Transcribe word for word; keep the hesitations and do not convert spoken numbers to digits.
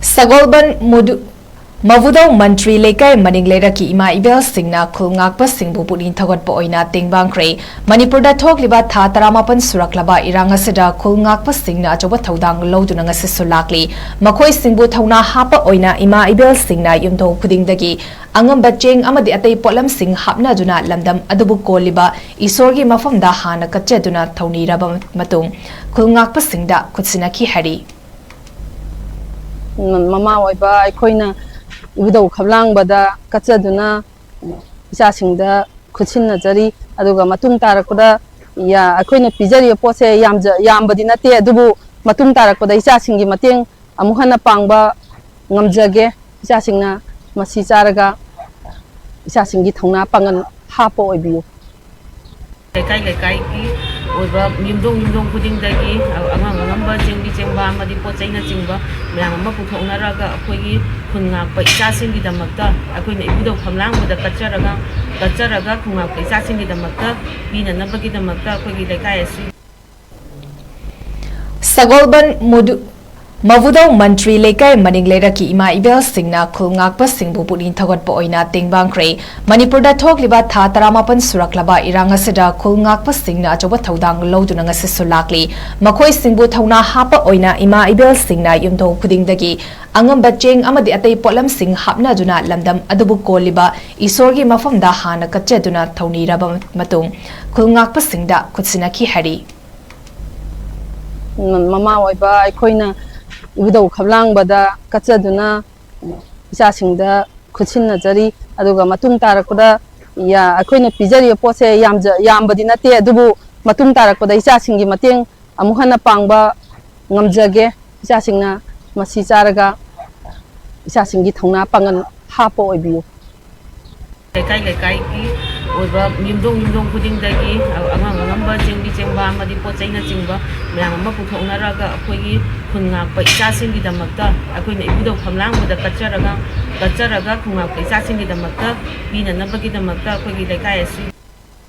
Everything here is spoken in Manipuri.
ꯁꯒꯣꯜꯕꯟ ꯃꯨꯗꯨ-, ꯃꯕꯨꯗꯧ ꯃꯟꯇ꯭ꯔꯤ ꯂꯩꯀꯥꯏ ꯃꯅꯤꯡ ꯂꯩꯔꯛꯀꯤ ꯏꯃꯥ ꯏꯕꯦꯜꯁꯤꯡꯅ ꯈꯨꯜ ꯉꯥꯛꯄꯁꯤꯡꯕꯨ ꯄꯨꯛꯅꯤꯡ ꯊꯧꯒꯠꯄ ꯑꯣꯏꯅ ꯇꯦꯡꯕꯥꯡꯈ꯭ꯔꯦ꯫ ꯃꯅꯤꯄꯨꯔꯗ ꯊꯣꯛꯂꯤꯕ ꯊꯥ ꯇꯔꯥꯃꯥꯄꯟ ꯁꯨꯔꯛꯂꯕ ꯏꯔꯥꯡ ꯑꯁꯤꯗ ꯈꯨꯜ ꯉꯥꯛꯄꯁꯤꯡꯅ ꯑꯆꯧꯕ ꯊꯧꯗꯥꯡ ꯂꯧꯗꯨꯅ ꯉꯁꯤꯁꯨ ꯂꯥꯛꯂꯤ꯫ ꯃꯈꯣꯏꯁꯤꯡꯕꯨ ꯊꯧꯅꯥ ꯍꯥꯞꯄ ꯑꯣꯏꯅ ꯏꯃꯥ ꯏꯕꯦꯜꯁꯤꯡꯅ ꯌꯨꯝꯊꯣꯡ ꯈꯨꯗꯤꯡꯗꯒꯤ ꯑꯉꯝꯕ ꯆꯦꯡ ꯑꯃꯗꯤ ꯑꯇꯩ ꯄꯣꯠꯂꯝꯁꯤꯡ ꯍꯥꯞꯅꯗꯨꯅ ꯂꯝꯗꯝ ꯑꯗꯨꯕꯨ ꯀꯣꯜꯂꯤꯕ ꯏꯁꯣꯔꯒꯤ ꯃꯐꯝꯗ ꯍꯥꯟꯅ ꯀꯠꯆꯗꯨꯅ ꯊꯧꯅꯤꯔꯕ ꯃꯇꯨꯡ ꯈꯨꯜ ꯉꯥꯛꯄꯁꯤꯡꯗ ꯈꯨꯠꯁꯤꯟꯅꯈꯤ ꯍꯥꯏꯔꯤ꯫ ꯃꯃꯥ ꯑꯣꯏꯕ ꯑꯩꯈꯣꯏꯅ ꯏꯕꯨꯙꯧ ꯈꯝꯂꯥꯡꯕꯗ ꯀꯠꯆꯗꯨꯅ ꯏꯆꯥꯁꯤꯡꯗ ꯈꯨꯠꯁꯤꯟꯅꯖꯔꯤ꯫ ꯑꯗꯨꯒ ꯃꯇꯨꯡ ꯇꯥꯔꯛꯄꯗ ꯌꯥ-, ꯑꯩꯈꯣꯏꯅ ꯄꯤꯖꯔꯤꯕ ꯄꯣꯠꯁꯦ ꯌꯥꯝꯖ-, ꯌꯥꯝꯕꯗꯤ ꯅꯠꯇꯦ, ꯑꯗꯨꯕꯨ ꯃꯇꯨꯡ ꯇꯥꯔꯛꯄꯗ ꯏꯆꯥꯁꯤꯡꯒꯤ ꯃꯇꯦꯡ ꯑꯃꯨꯛ ꯍꯟꯅ ꯄꯥꯡꯕ ꯉꯝꯖꯒꯦ꯫ ꯏꯆꯥꯁꯤꯡꯅ ꯃꯁꯤ ꯆꯥꯔꯒ ꯏꯆꯥꯁꯤꯡꯒꯤ ꯊꯧꯅꯥ ꯄꯥꯡꯒꯜ ꯍꯥꯞꯄ ꯑꯣꯏꯕꯤꯌꯨ꯫ ꯂꯩꯀꯥꯏ ꯂꯩꯀꯥꯏꯒꯤ ꯑꯣꯏꯕ ꯌꯨꯝꯊꯣꯡ ꯌꯨꯝꯊꯣꯡ ꯈꯨꯗꯤꯡꯗꯒꯤ ꯑꯉꯝ ꯑꯉꯝꯕ ꯆꯦꯡꯕꯤ ꯆꯦꯡꯕ ꯑꯃꯗꯤ ꯄꯣꯠ ꯆꯩꯅꯆꯤꯡꯕ ꯃꯌꯥꯝ ꯑꯃ ꯄꯨꯊꯣꯛꯅꯔꯒ ꯑꯩꯈꯣꯏꯒꯤ ꯈꯨꯟ ꯉꯥꯛꯄ ꯏꯆꯥꯁꯤꯡꯒꯤꯗꯃꯛꯇ ꯑꯩꯈꯣꯏꯅ ꯏꯕꯨꯙꯧ ꯈꯝꯂꯥꯡꯕꯗ ꯀꯠꯆꯔꯒ, ꯀꯠꯆꯔꯒ ꯈꯨꯟ ꯉꯥꯛꯄ ꯏꯆꯥꯁꯤꯡꯒꯤꯗꯃꯛꯇ ꯄꯤꯅꯅꯕꯒꯤꯗꯃꯛꯇ ꯑꯩꯈꯣꯏꯒꯤ ꯂꯩꯀꯥꯏ ꯑꯁꯤ ꯁꯒꯣꯜꯕꯟ ꯃꯨꯗꯨ-, ꯃꯕꯨꯗꯧ ꯃꯟꯇ꯭ꯔꯤ ꯂꯩꯀꯥꯏ ꯃꯅꯤꯡ ꯂꯩꯔꯛꯀꯤ ꯏꯃꯥ ꯏꯕꯦꯜꯁꯤꯡꯅ ꯈꯨꯜ ꯉꯥꯛꯄꯁꯤꯡꯕꯨ ꯄꯨꯛꯅꯤꯡ ꯊꯧꯒꯠꯄ ꯑꯣꯏꯅ ꯇꯦꯡꯕꯥꯡꯈ꯭ꯔꯦ꯫ ꯃꯅꯤꯄꯨꯔꯗ ꯊꯣꯛꯂꯤꯕ ꯊꯥ ꯇꯔꯥꯃꯥꯄꯟ ꯁꯨꯔꯛꯂꯕ ꯏꯔꯥꯡ ꯑꯁꯤꯗ ꯈꯨꯜ ꯉꯥꯛꯄꯁꯤꯡꯅ ꯑꯆꯧꯕ ꯊꯧꯗꯥꯡ ꯂꯧꯗꯨꯅ ꯉꯁꯤꯁꯨ ꯂꯥꯛꯂꯤ꯫ ꯃꯈꯣꯏꯁꯤꯡꯕꯨ ꯊꯧꯅꯥ ꯍꯥꯞꯄ ꯑꯣꯏꯅ ꯏꯃꯥ ꯏꯕꯦꯜꯁꯤꯡꯅ ꯌꯨꯝꯊꯣꯡ ꯈꯨꯗꯤꯡꯗꯒꯤ ꯑꯉꯝꯕ ꯆꯦꯡ ꯑꯃꯗꯤ ꯑꯇꯩ ꯄꯣꯠꯂꯝꯁꯤꯡ ꯍꯥꯞꯅꯗꯨꯅ ꯂꯝꯗꯝ ꯑꯗꯨꯕꯨ ꯀꯣꯜꯂꯤꯕ ꯏꯁꯣꯔꯒꯤ ꯃꯐꯝꯗ ꯍꯥꯟꯅ ꯀꯠꯆꯗꯨꯅ ꯊꯧꯅꯤꯔꯕ ꯃꯇꯨꯡ ꯈꯨꯜ ꯉꯥꯛꯄꯁꯤꯡꯗ ꯈꯨꯠꯁꯤꯟꯅꯈꯤ ꯍꯥꯏꯔꯤ꯫ ꯃꯃꯥ ꯑꯣꯏꯕ ꯑꯩꯈꯣꯏꯅ ꯏꯕꯨꯙꯧ ꯈꯝꯂꯥꯡꯕꯗ ꯀꯠꯆꯗꯨꯅ ꯏꯆꯥꯁꯤꯡꯗ ꯈꯨꯠꯁꯤꯟꯅꯖꯔꯤ꯫ ꯑꯗꯨꯒ ꯃꯇꯨꯡ ꯇꯥꯔꯛꯄꯗ ꯌꯥ-, ꯑꯩꯈꯣꯏꯅ ꯄꯤꯖꯔꯤꯕ ꯄꯣꯠꯁꯦ ꯌꯥꯝꯖ-, ꯌꯥꯝꯕꯗꯤ ꯅꯠꯇꯦ, ꯑꯗꯨꯕꯨ ꯃꯇꯨꯡ ꯇꯥꯔꯛꯄꯗ ꯏꯆꯥꯁꯤꯡꯒꯤ ꯃꯇꯦꯡ ꯑꯃꯨꯛ ꯍꯟꯅ ꯄꯥꯡꯕ ꯉꯝꯖꯒꯦ꯫ ꯏꯆꯥꯁꯤꯡꯅ ꯃꯁꯤ ꯆꯥꯔꯒ ꯏꯆꯥꯁꯤꯡꯒꯤ ꯊꯧꯅꯥ ꯄꯥꯡꯒꯜ ꯍꯥꯞꯄ ꯑꯣꯏꯕꯤꯌꯨ꯫ ꯂꯩꯀꯥꯏ ꯂꯩꯀꯥꯏꯒꯤ ꯑꯣꯏꯕ ꯌꯨꯝꯊꯣꯡ ꯌꯨꯝꯊꯣꯡ ꯈꯨꯗꯤꯡꯗꯒꯤ ꯑꯉꯝ ꯑꯉꯝꯕ ꯆꯦꯡꯕꯤ ꯆꯦꯡꯕ ꯑꯃꯗꯤ ꯄꯣꯠ ꯆꯩꯅꯆꯤꯡꯕ ꯃꯌꯥꯝ ꯑꯃ ꯄꯨꯊꯣꯛꯅꯔꯒ ꯑꯩꯈꯣꯏꯒꯤ ꯈꯨꯟ ꯉꯥꯛꯄ ꯏꯆꯥꯁꯤꯡꯒꯤꯗꯃꯛꯇ ꯑꯩꯈꯣꯏꯅ ꯏꯕꯨꯙꯧ ꯈꯝꯂꯥꯡꯕꯗ ꯀꯠꯆꯔꯒ, ꯀꯠꯆꯔꯒ ꯈꯨꯟ ꯉꯥꯛꯄ ꯏꯆꯥꯁꯤꯡꯒꯤꯗꯃꯛꯇ ꯄꯤꯅꯅꯕꯒꯤꯗꯃꯛꯇ ꯑꯩꯈꯣꯏꯒꯤ ꯂꯩꯀꯥꯏ ꯑꯁꯤ